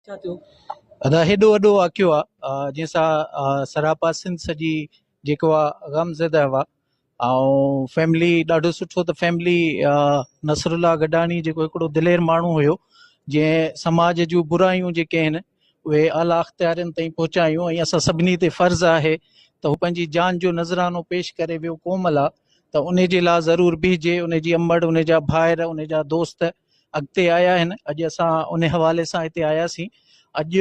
ڇا ٿيو؟ ادا هيڏو وڏو واقعو آ جنهن سان سراپا سنڌ سڄي جيڪو آ غم زده هئا ۽ فيملي ڏاڍو سٺو ته فيملي نصر الله گڏاڻي جيڪو هڪڙو دلير ماڻهو هيو جنهن سماج جون برايون جيڪي آهن اهي اعليٰ اختيارين تائين پهچايون ۽ اسان سڀني تي فرض آهي ته هو پنهنجي جان جو نذرانو پيش ڪري ويو قوم لا ته ان جي لا ضرور بيهجي ان جي امڙ ان جا ڀائر ان جا دوست اڳتي آيا آهن اڄ اسان ان حوالي سان هتي آياسين اڄ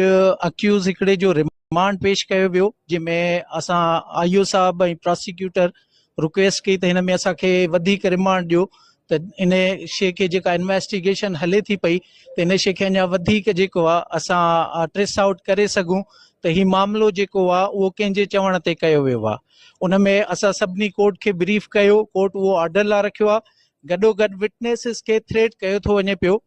اڪيوز هڪڙي جو رمانڊ پيش ڪيو ويو جنهن ۾ اسان آئي او صاحب ۽ پراسيڪيوٽر رڪويسٽ ڪئي ته هن ۾ اسان کي وڌيڪ رمانڊ ڏيو ته ان شي کي جيڪا انويسٽيگيشن هلي ٿي پئي ته ان شي کي اڃا وڌيڪ جيڪو آهي اسان ٽريس آئوٽ ڪري سگهون ته هي معاملو جيڪو آهي اهو ڪنهن جي چوڻ تي ڪيو ويو آهي ان ۾ اسان سڀني ڪورٽ کي بريف ڪيو ڪورٽ اهو آرڊر لا رکيو آهي گڏوگڏ وٽنيسز کي ٿريٽ ڪيو ٿو وڃي پيو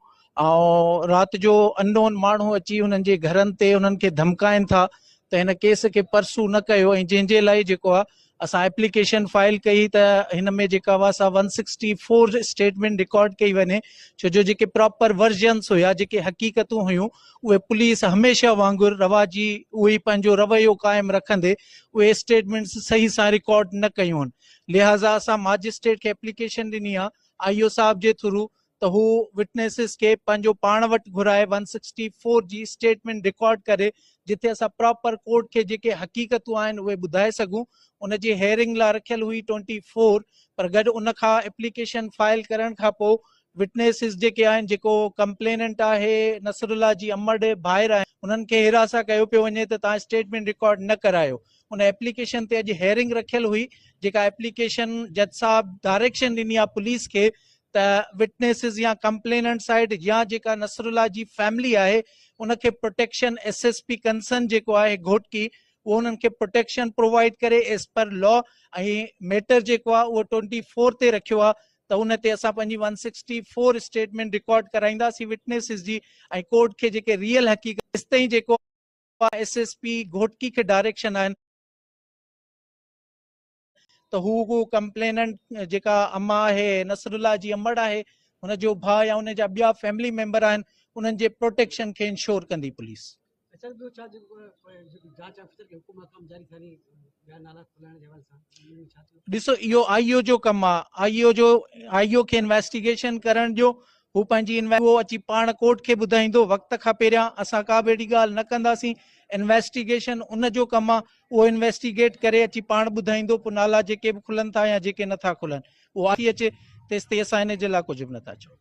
۽ رات جو انون ماڻهو اچي انهن جي گهرن تي انهن کي ڌمڪائن ٿا ته هن ڪيس کي پرسو نه ڪيو ۽ جنهن جي لاء جيڪو آهي اسان ايپليڪيشن فائل ڪئي ته هن ۾ جيڪا هئا سا 164 اسٽيٽمينٽ رڪارڊ ڪئي وڃي ڇو جو جيڪي پراپر ورجنس هيا جيڪي حقيقتون هيون اهي پوليس هميشه وانگر رواجي اهي پنهنجو رويو قائم رکندي اهي اسٽيٽمينٽس صحيح سان رڪارڊ نه ڪيون هن لهٰذا اسان ماجسٽريٽ کي ايپليڪيشن ڏني آ آئي او صاحب جي ٿرو ته هو وٽنيسز کي پنهنجو پاڻ وٽ گهرائي ون سڪسٽي فور جي اسٽيٽمينٽ رڪارڊ ڪري جتي اسان پراپر ڪورٽ کي جيڪي حقيقتون آهن اهي ٻڌائي سگهون ان جي هيئرنگ لا رکيل هئي ٽوئنٽي فور پر گڏ ان کان ايپليڪيشن فائل ڪرڻ کان پوء وٽنيسز جيڪي آهن جيڪو ڪمپليننٽ آهي نصر الله جي امڙ ڀائر آهن انهن کي حراسان ڪيو پيو وڃي ته توهان اسٽيٽمينٽ رڪارڊ نه ڪرايو ان ايپليڪيشن تي اڄ هيئرنگ رکيل هئي جيڪا ايپليڪيشن جج صاحب ڊائريڪشن ڏني آهي پوليس کي ته وٽنيسز يا ڪمپليننٽ سائيڊ يا جيڪا نصر الله جي فيملي آهي ان کي protection S S P concern جيڪو آهي گهوٽڪي اهو انهن کي پروٽيڪشن پرووائيڊ ڪري ايز پر لا ۽ ميٽر جيڪو آهي اهو ٽوئنٽي فور تي رکيو آهي ته ان تي اسان پنهنجي one sixty four statement record ڪرائينداسين وٽنيسز جي ۽ ڪورٽ کي جيڪي ريئل حقيقت تيستائين جيڪو ايس ايس پي گهوٽڪي کي ڊائريڪشن آهن ته هو اهو ڪمپليننٽ جيڪا اما آهي نصر الله جي امڙ آهي هن جو ڀاء يا ان جا ٻيا فيملي ميمبر آهن انهن جي پروٽيڪشن کي انشور ڪندي پوليس. اچا ٻيو ڇا جيڪو جاچ آفيسر کي حڪم احڪام جاري ٿيا ني ٻيا نالا کولائڻ جي حوالي سان ڇا ٿيو؟ ڏسو اهو آئي او جو ڪم آ آئي او جو آئي او کي انويسٽيگيشن ڪرڻ ڏيو هو پنهنجي اهو اچي پاڻ ڪورٽ کي ٻڌائيندو، وقت کان پهريان اسان ڪا به اهڙي ڳالهه نه ڪنداسين، انويسٽيگيشن ان جو ڪم آ، اهو انويسٽيگيٽ ڪري اچي پاڻ ٻڌائيندو، پوء نالا جيڪي به کلن ٿا يا جيڪي نٿا کلن، اهو ٿي اچي، تيستائين اسان ان جي لاء ڪجهه به نٿا چئون.